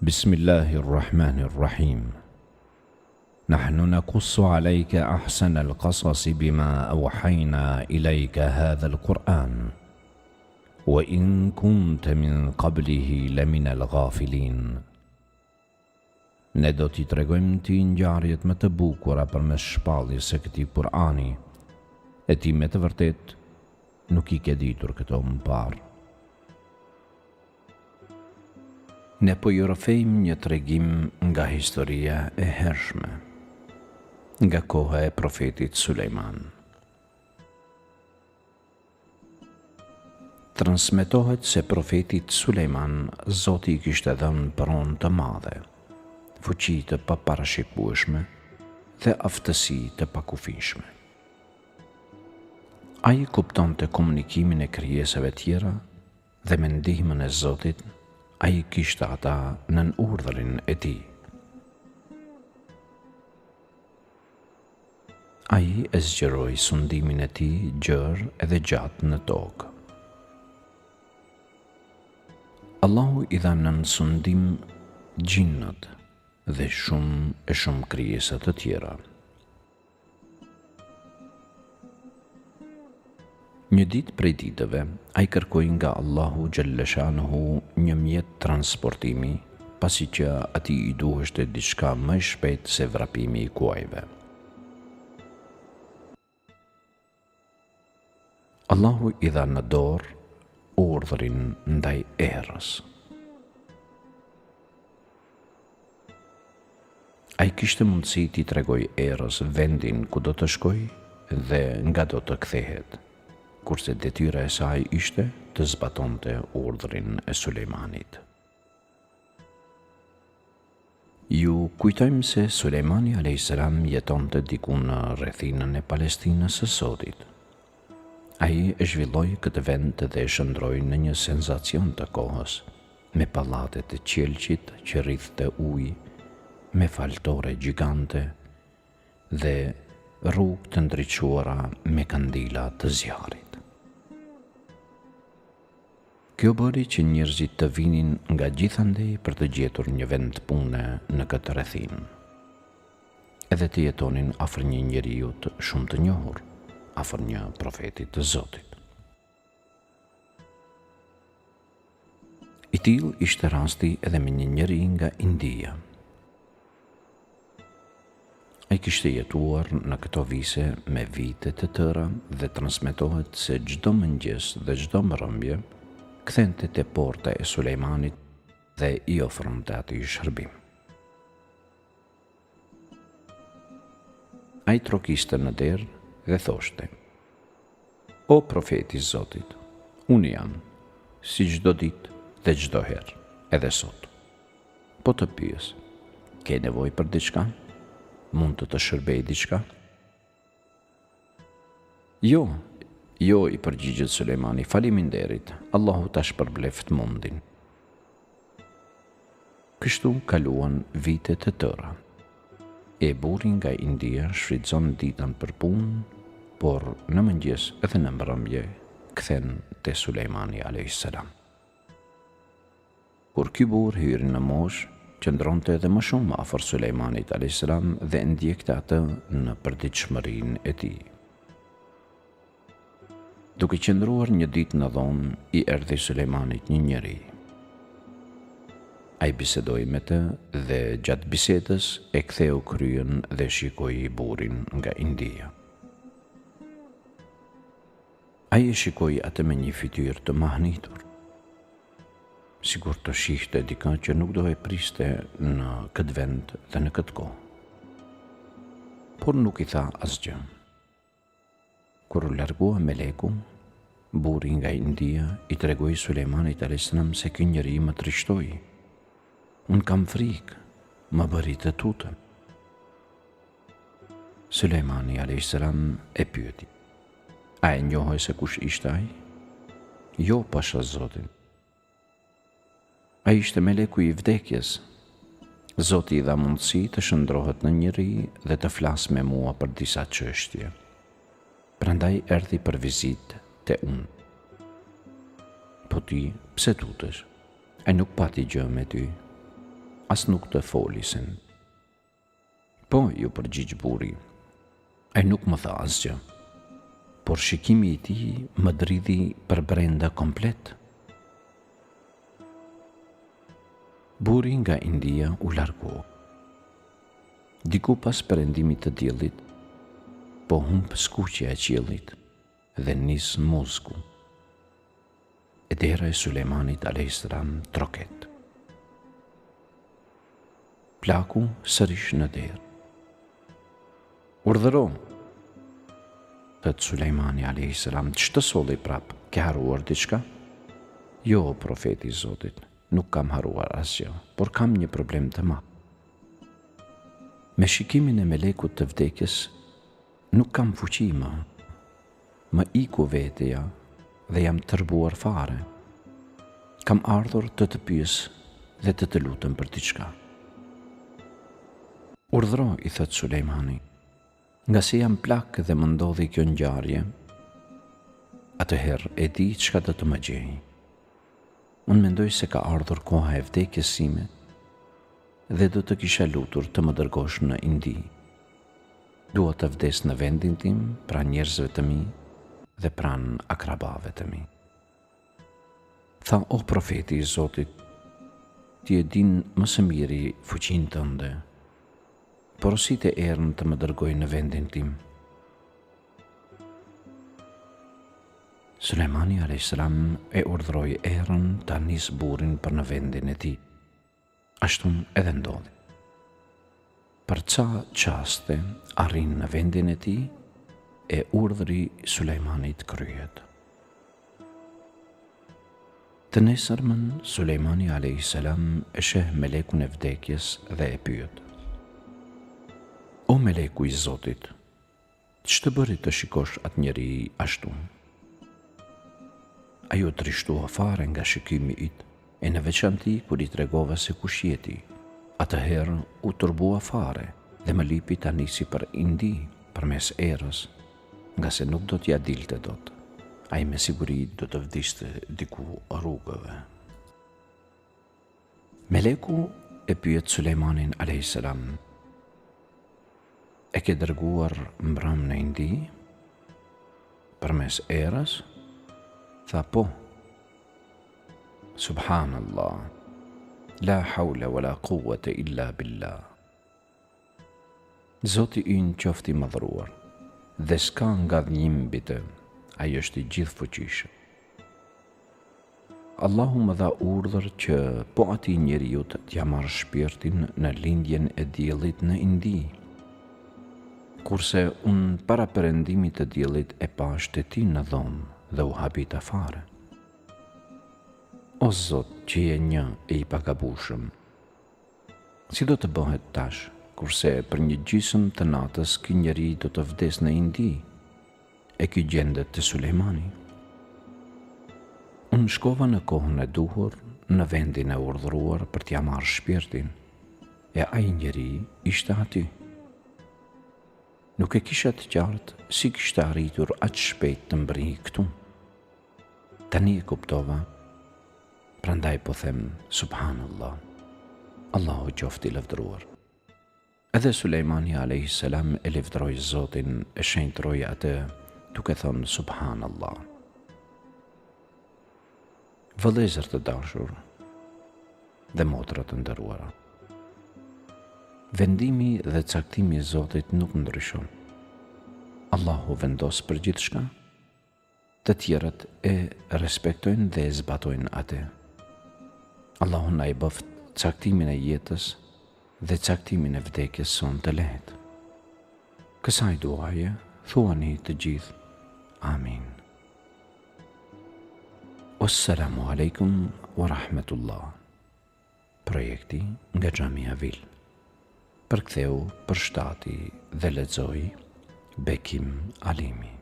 Bismillahi rrahmani rrahim. Nahnu nakussu alejke ahsana al-qasasi bima awhayna ilejka hadha al-Kur'an. Wa in kunte min qablihi lamina al-ghafilin. Ne do t'i tregojmë ty ngjarjet më të bukura përmes shpalljes së këtij Kur'ani, e ti me të vërtetë nuk i ke ditur këto më parë. Ne po ju rrëfejmë një tregim nga historia e hershme, nga koha e profetit Sulejman. Transmetohet se profetit Sulejman Zoti i kishte dhënë pronë të madhe, fuqi të paparashikueshme dhe aftësi të pakufishme. Ai kuptonte komunikimin e krijesave tjera dhe me ndihmën e Zotit ai i kishte ata nën urdhrin e tij. Ai e zgjeroi sundimin e tij gjerë edhe gjatë në tokë. Allahu i dha nën sundim xhinët dhe shumë e shumë krijesa të tjera. Një ditë prej ditëve, ai kërkoi nga Allahu xhelleshanuhu një mjet transportimi, pasi që atij i duheshte diçka më e shpejtë se vrapimi i kuajve. Allahu i dha në dorë urdhrin ndaj erës. Ai kishte mundësi t'i tregojë erës vendin ku do të shkojë dhe nga do të kthehet, kurse detyra e saj ishte të zbatonte urdhrin e Sulejmanit. Ju kujtojmë se Sulejmani alejhi selam jetonte diku në rrethinën e Palestinës së sotit. Ai e zhvilloi këtë vend dhe e shndërroi në një senzacion të kohës. me pallate të qelqit që rridhte ujë, me faltore gjigante dhe rrugë të ndriçuara me kandila të zjarrit. Kjo bëri që njerëzit të vinin nga gjithandej për të gjetur një vend pune në këtë rrethinë, edhe të jetonin afër një njeriu shumë të njohur, afër një profeti të Zotit. I tillë ishte rasti edhe me një njeri nga India. Ai kishte jetuar në këto vise me vite të tëra dhe transmetohet se çdo mëngjes dhe çdo mbrëmje kthente te porta e Sulejmanit dhe i ofronte atij shërbim. Ai trokiste në derë dhe thoshte, O profeti i Zotit, unë jam, si çdo ditë dhe çdo herë, edhe sot. Po të pyes, ke nevojë për diçka? Mund të të shërbej diçka? Jo, jo, i përgjigjet Sulejmani, faleminderit, Allahu ta shpërbleftë mundin. Kështu kaluan vite të tëra. E burri nga India shfrytëzon ditën për punë, por në mëngjes edhe në mbrëmje kthen te Sulejmani alejhi selam. Kur ky burrë hyri në moshë, qëndronte edhe më shumë afër Sulejmanit alejhi selam dhe e ndjekte atë në përditshmërinë e tij. Duke qëndruar një ditë në dhomë, i erdhi Sulejmanit një njeri. Ai bisedoi me të dhe gjatë bisedës e ktheu kryen dhe shikoi burrin nga India. Ai e shikoi atë me një fytyrë të mahnitur, sikur të shihte dikë që nuk do e priste në këtë vend dhe në këtë kohë. Por nuk i tha asgjë. Kur u largua meleku, burri nga India i tregoi Sulejmanit alejhi selam se ky njeri më trishtoi. Unë kam frikë, më bëri të tutem. Sulejmani alejhi selam e pyeti: A e njohe se kush ishte ai? Jo, pasha Zotin. Ai ishte meleku i vdekjes. Zoti i dha mundësi të shndërrohet në njeri dhe të flasë me mua për disa çështje. Prandaj erdhi për vizitë te unë. Po ti, pse tutesh? Ai nuk pati gjë me ty. As nuk të foli send. Po, iu përgjigj burri. Ai nuk më tha asgjë. Por shikimi i tij më dridhi përbrenda komplet. Burri nga India u largua. Diku pas perëndimit të diellit, po humb skuqja e qiellit dhe nis muzgu. E dera e Sulejmanit alejhi selam troket. Plaku sërish në derë. Urdhëro, thotë Sulejmani alejhi selam, ç'të solli prapë, ke harruar diçka? Jo, o profeti i Zotit, nuk kam harruar asgjë, por kam një problem të madh. Me shikimin e melekut të vdekjes nuk kam fuqi më. Më iku vetja dhe jam tërbuar fare. Kam ardhur të të pyes dhe të të lutem për diçka. Urdhëro, i thotë Sulejmani, ngase jam plak dhe më ndodhi kjo ngjarje, atëherë e di çka do të më gjejë. Unë mendoj se ka ardhur koha e vdekjes sime dhe do të kisha lutur të më dërgosh në Indi. Dua të vdes në vendin tim, pranë njerëzve të mi dhe pranë akrabave të mi. Tha o profeti i Zotit, ti e din më së miri fuqinë tënde. Porosite erën të më dërgojë në vendin tim. Sulejmani a.s. e urdhëroi erën ta nisë burrin për në vendin e tij. Ashtu edhe ndodhi. Për ca çaste arrin në vendin e tij e urdhri i Sulejmanit kryhet. Të nesërmen Sulejmani alejhi selam e sheh melekun e vdekjes dhe e pyet. O meleku i Zotit, Ç'të bëri të shikosh atë njeri ashtu? Ai u trishtua fare nga shikimi yt, e në veçanti kur i tregova se kush je ti. Atëherë u tërbua fare dhe më lypi ta nisi për Indi, përmes erës, ngase nuk do t'ia dilte dot. Ai me siguri do të vdiste diku rrugëve. Meleku e pyet Sulejmanin alejhi selam, E ke dërguar mbrëmë në Indi? Përmes erës? Tha po. Subhanallah. La haule wa la quwwete illa billah. Zoti ynë qoftë i madhëruar dhe s'ka ngadhnjim mbi të, ai është i gjithëfuqishëm. Allahu më dha urdhër që po atij njeriut t'ia marr shpirtin në lindjen e diellit në Indi. Kurse unë para perëndimit të diellit e pashë te ti në dhomë dhe u habita fare. O Zot që je një e i pagabueshëm, si do të bëhet tash, kurse për një gjysmë të natës ky njeri do të vdesë në Indi? E ky gjendet te Sulejmani. Unë shkova në kohën e duhur, në vendin e urdhëruar për t'ia marrë shpirtin, e ai njeri ishte aty. Nuk e kisha të qartë si kishte arritur aq shpejt të mbërrijë këtu. Tani e kuptova, prandaj po them subhanallah. Allahu qoftë i lavdëruar. Edhe Sulejmani alejhi selam e lavdëroi Zotin e shenjtëroi atë duke thënë Subhanallah. Vëllezër të dashur dhe motra të nderuara. Vendimi dhe caktimi i Zotit nuk ndryshon. Allahu vendos për gjithçka. Të tjerët e respektojnë dhe e zbatojnë atë. Allahu na e bëftë caktimin e jetës dhe caktimin e vdekjes sonë të lehtë. Kësaj duaje thuani të gjithë Amin. Wassalamu alaikum wa rahmetullah. Projekti nga Xhamia Vil. Përktheu, përshtati dhe lexoi Bekim Alimi.